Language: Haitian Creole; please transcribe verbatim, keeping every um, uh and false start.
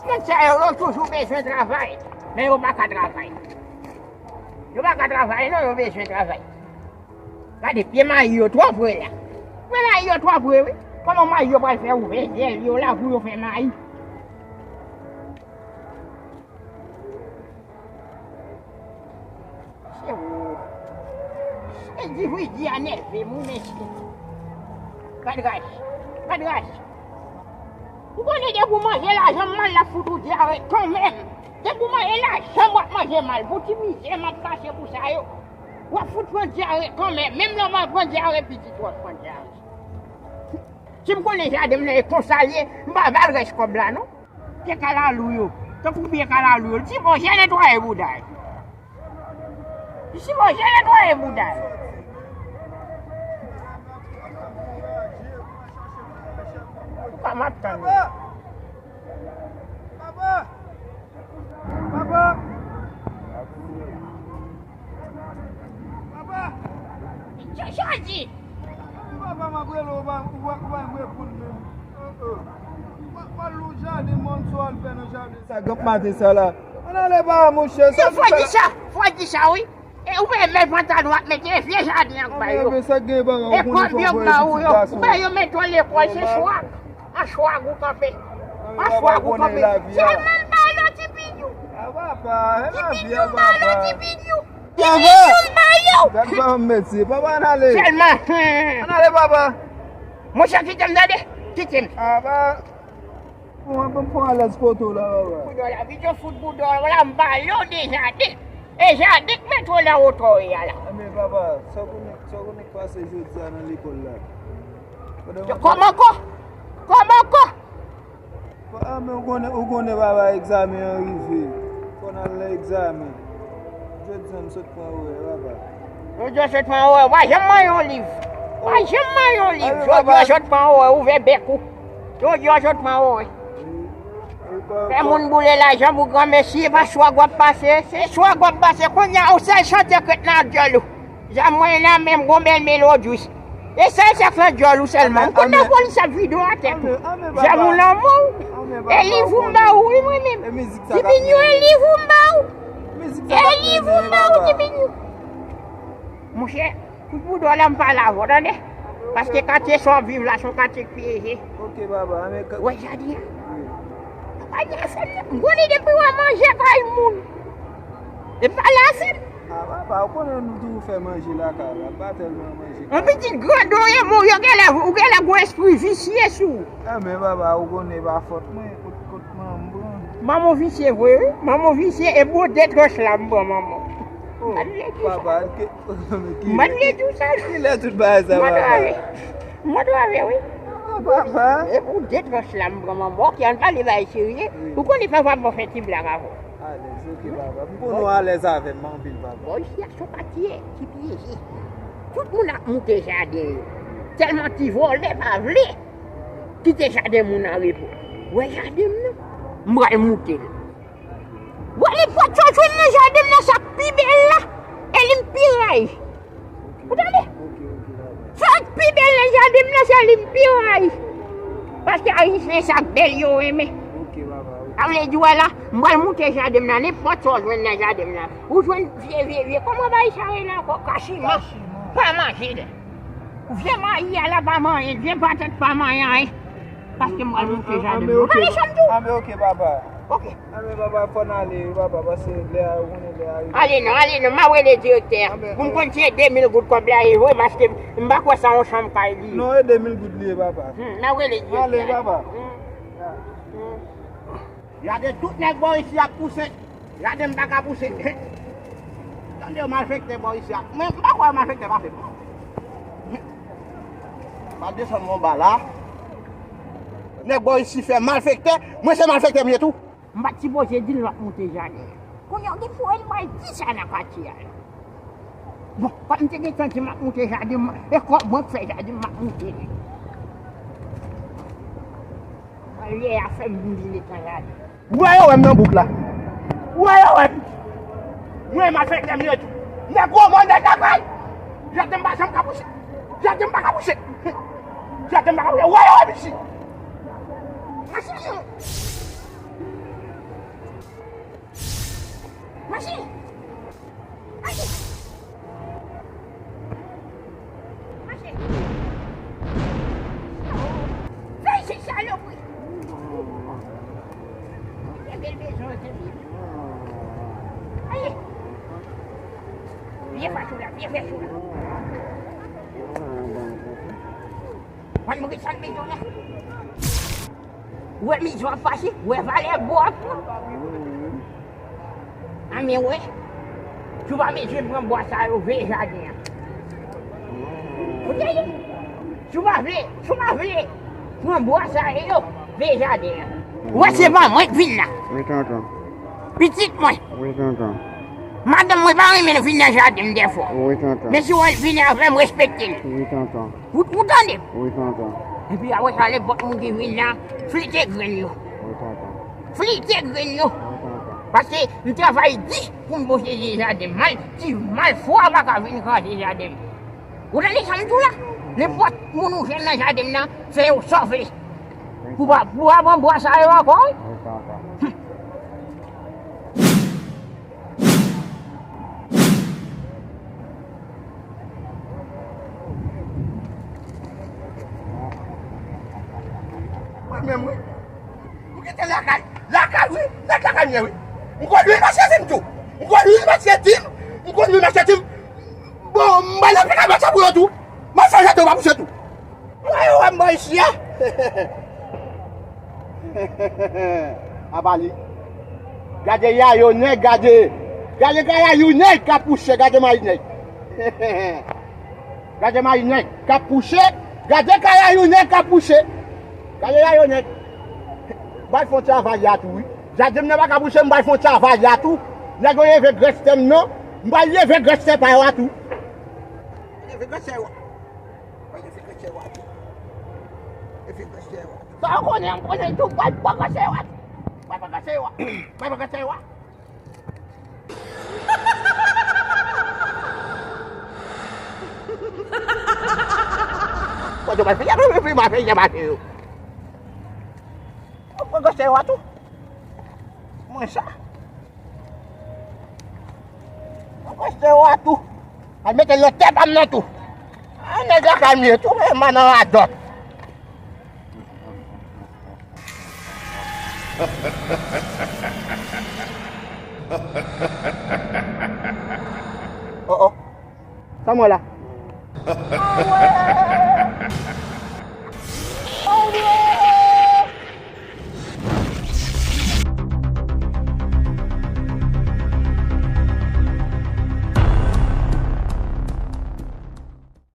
Moun sa yo, yo toujou bezwen travay, men yo pa ka travay. Yo pa ka travay non, yo bezwen travay. Gade, pye mayi yo twò vre la. Pye mayi yo twò vre, wi. Kòman mayi yo pral fè ouvè zèl yo la pou yo fè mayi? Se ou. E di wi, di a nève m, wi, mesye. Padrach, padrach. Ou konnen depi w manje lajan m mal, l ap fout ou dyare kanmenm. Depi w manje lajan m, w ap manje mal. Pou ti mizè m ap pase pou sa yo, w ap fout pran dyare kanmenm. Menm lè w mal pran dyare, pitit, w ap pran dyare. Si m konnen jaden m nan e konsa l ye, m pa ba l rès kòb la, non. Pye kalalou yo. Tankou pye kalalou yo. L di, "Bon, jen netwaye bouda yo." Li di, "Bon, jen netwaye bouda yo." Ou ka m ap tann yo. Papa! Papa! Papa! Jodi! Papa, m ap rele w, ou pa, ou pa, ou pa reponn menm. Oh, oh. Pa, pa lou jaden, mwen, sa w al fè nan jaden sa, granp maten sa la. Ann ale, papa, monchè, sa. Fò di sa, fò di sa, wi. E ou menm, men pantalon ap mete, e vye jaden an k bay yo. Ann ale, sa gen, papa, ou konnen fò voye pitit gason. Ou wè yo mete w lekòl, se chwa. An chwa gou kanpe. An chwa gou kanpe. Sèlman l ba yo ti pinyou. Ti pinyou l ba yo, ti pinyou. Ti pinyou l ba yo. Gad pa yon mesye. Papa, ann ale. Sèlman. Ann ale, papa. Monchè, kite m tande. Kite m. Papa. Bon, bon, bon, alèz kote w la, papa. Boudò la, videyo fout boudò la, m ba yo de jaden. E jaden k mete w la wotè w ye a la. Enben, papa, sa w konnen, sa w konnen k pase jodi a nan lekòl la? Kòman ankò? Kòman ankò? Ah, men ou konnen, ou konnen, papa, egzamen an rive. Fò n al nan egzamen. Jodi a, m sot pran orè, papa. Jodi a, w sot pran orè. W pa janm manyen yon liv. W pa janm manyen yon liv. Jodi a, w sot pran orè. Ouvè bèk ou. Jodi a, w sot pran orè. Fè moun boule lajan pou granmesi, e pa swag w ap pase. Se swag w ap pase. Kounye a, yon sèl chante k ret nan dyòl ou. Zam mwen nan men m, gon bèl melodi. E sèl sa k nan dyòl ou sèlman. M konn nan polis ap vide w atè tou. Zam ou nan men w. E liv ou m ba ou, wi, mwen menm. Ti pinyou, e liv ou m ba ou. E liv ou m ba ou, ti pinyou. Monchè, kout boudò la, m pale avè w, tande. Paske katye sa w ap viv la, se yon katye k pyeje. Wè jaden an. Pa di afè m non. M konnen depi w a manje kay moun. E pa la sèl. Ah, papa, ou konnen nou toujou fè manje lakay la, pa tèlman manje. Yon pitit grandon ye, bon, yo genlè, ou genlè gon espri visye sou ou. Enben, papa, ou konnen pa fòt mwen, kot, kot manman m pran. Manman w visye vre, wi. Manman w visye, e bon de tranch la m pran manman w. Oh, papa, ki, ki, m pa t vle di w sa. Kilè tout bagay sa, papa? M pa t vle, wi. Ah, papa. E pou de tranch la m pran manman w. Ok, ann pale bagay serye. Wi. Ou konnen papa pa fè ti blag avè w. Alèz, ok, papa. M konnen w alèz avè m anpil, papa. Bò isi a se yon katye ki pyeje. Tout moun ap moute jaden yo. Tèlman ti vòlè pa vle kite jaden moun an repo. Wè jaden m nan? M pral moute l. Wè nenpòt sa w jwenn nan jaden m nan, sa k pi bèl la, e li m pi ray. Ou tande? Sa k pi bèl nan jaden m nan, se li m pi ray. Paske ayisyen sa k bèl yo renmen. Ok, papa, ok. Sa vle di, wè la, m pral moute jaden m nan, nenpòt sa w jwenn nan jaden m nan. Ou jwenn vye, vye, vye, kòman bay sa rele ankò? Kachiman. Kachiman. Pa manje l. Vye mayi a la pa manyen, vye patat pa manyen anyen. Paske m pral moute jaden m nan. Ou pa desann tou? Anben, ok, papa. Ok. Anben, papa, fò n ale, wi, papa, paske lè a, ou konnen lè a rive. Ale non, ale non, m a rele direktè a. Pou m konn si e de mil goud kòb la ye vre, paske m pa kwè sa yon chanm kay li ye. Non, e de mil goud li ye, papa. Hmm, m a rele direktè a. Ale, papa. Hmm. Hmm. Gade tout nèg bò isi ap pouse. Jaden m pa ka pouse. Tande yo malfektè bò isi a. Men m pa kwè malfektè pa fè m. M ap desann m anba la. Nèg bò isi fè malfektè. Mwen se malfektè m ye tou. M pa t sipoze di l m ap moute jaden. Kounye a w gen pou wè m bay di sa nan katye a la. Bon, kòm m te gentan di m ap moute jaden m, e kòb mwen k fè jaden m, m ap moute li. Lè a fè m vin vin etan jaden. Ou wè yo wè m nan bouk la. Ou wè yo wè m. Mwen malfektè m ye tou. Nèg gwo mò, nèg lakay. Jaden m pa janm ka pouse. Jaden m pa ka pouse. Jaden m pa ka pouse. Ou wè yo wè m isi. Machè yo. Mache! Mache! Mache! Veye se salopri! Gen bèl bezwen ke li. Aye! Byen fè sou la, byen fè sou la. Mwen, mwen, sa l bezwen la. Ou wè mizè w ap pase, ou wè valè bò w ap pran. Anben, wè, si w pa bezwen pran bwa sa yo, veye jaden an. Ou tande? Si w pa vle, si w pa vle pran bwa sa yo, veye jaden an. Ou wè, se pa mwen k vin la. Wi, tonton. Pitit mwen. Wi, tonton. Madanm mwen pa renmen vin nan jaden m dèfwa. Wi, tonton. Men si w vini avè m, respekte l. Wi, tonton. Ou, ou tande m? Wi, tonton. Epi apre sa, nenpòt moun ki vin la, flite grenn yo. Wi, tonton. Flite grenn yo. Wi, tonton. Paske m travay di pou m pwoteje jaden m. Mal, ti malfwa pa ka vin kraze jaden m. Ou tande sa m di w la? Nenpòt moun ou jwenn nan jaden m nan, fè yo sòfe. Pou pa, pou pa pran bwa sa yo ankò, wi. Wi, tonton. Mwen menm, wi. Ou kite lakay. Lakay, wi. Nèg lakay m ye, wi. M konn lwil mache di m tou. M konn lwil mache di m. M konn lwil mache di m. Bon, m ba yo pika mache pou yo tou. Mache jete w pa pou se tou. Mwen yo wè m bò isi a. Apa li. Gade yayo nèg, gade. Gade kayayou nèg k ap kouche, gade mayi nèg. Gade mayi nèg k ap kouche, gade kayayou nèg k ap kouche. Gade yayo nèg. M pral fè yon travay la tou, wi. Jaden m nan pa ka kouche, m pral fè yon travay la tou. Nèg yo leve grès tè m nan, m pral leve grès tè pa yo a tou. Leve grès tè yo a. Sa w konnen, m konnen tou, pral pran konsèy w a tou. Pral pran konsèy w a. Pral pran konsèy w a. Kote w pral fè, y ap fè, y ap fè, y ap fè yo. Pral pran konsèy w a tou. Mwen sa. Mwen kwè se yo a tou. Al mete l nan tè pa m nan tou. A, nèg lakay m ye tou, men m nan radòt. Oh, oh. Sa mwen la.